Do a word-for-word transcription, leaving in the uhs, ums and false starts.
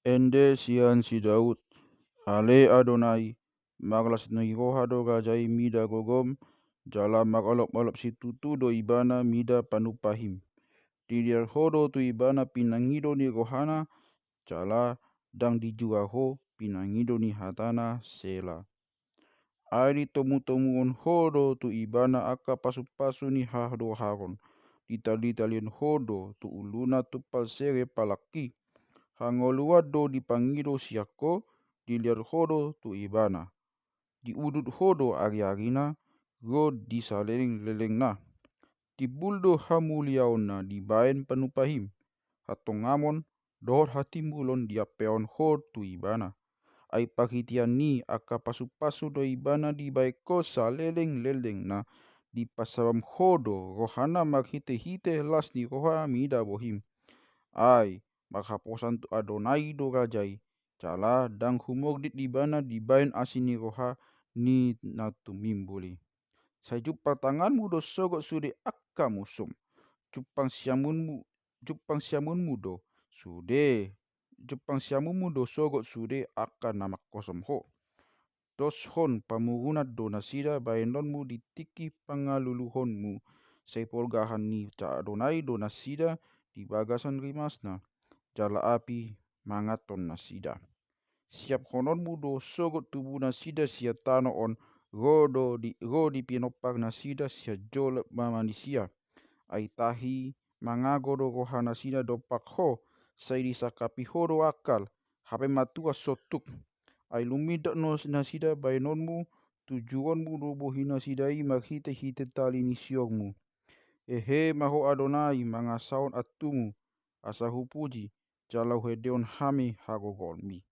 Ende sian si Daud. Ale Adonai, marlas ni roha do raja i mida gogom, jala marolopolop situtu do ibana mida panumpahim. Dilehon ho do tu ibana pinangido ni rohana, jala ndang dijua ho pinangido ni hatana. Sela. Ai ditomutomuhon ho do tu ibana angka pasupasu ni hadoharon, ditalitalion ho do tu uluna tumpal sere palangki. Hangoluan do dipangido sian ho, dilehon ho do tu ibana. Diudut ho do ariarina, ro di salelenglelengna. Timbul do hamuliaonna dibahen panumpahim, hatongamon dohot hatimbulon diampehon ho tu ibana. Ai parhitean ni angka pasupasu do ibana dibahen ho salelenglelengna, dipasabam ho do rohana marhitehite las ni roha mida bohim. Ai marhaposan tu Adonai do raja i, jala ndang humordit ibana dibahen asi ni roha ni na tumimbul i. Sai jumpang tanganmu do sogot sude angka musum. Jumpang siamunmu, jumpang siamunmu do sude, jumpang siamunmu do sogot sude angka na mangkosom ho. Doshon pamurunan do nasida bahenonmu di tingki pangaluluhonmu. Sai polgahan ni Adonai do nasida di bagasan rimasna, jala api mangathon nasida. Siaphononmu do sogot tubu nasida sian tano on, ro do di, ro di pinompar nasida sian jolma manisia. Ai tahi mangago do roha nasida dompak ho, sai disangkapi ho do angkal, hape matua sontuk. Ai lumindak do nasida bahenonmu, tujuonmu do bohi nasida i marhitehite tali ni siormu. Hehe ma ho Adonai mangasahon antumu, asa hupuji, jala huendehon hami hagogoonmi.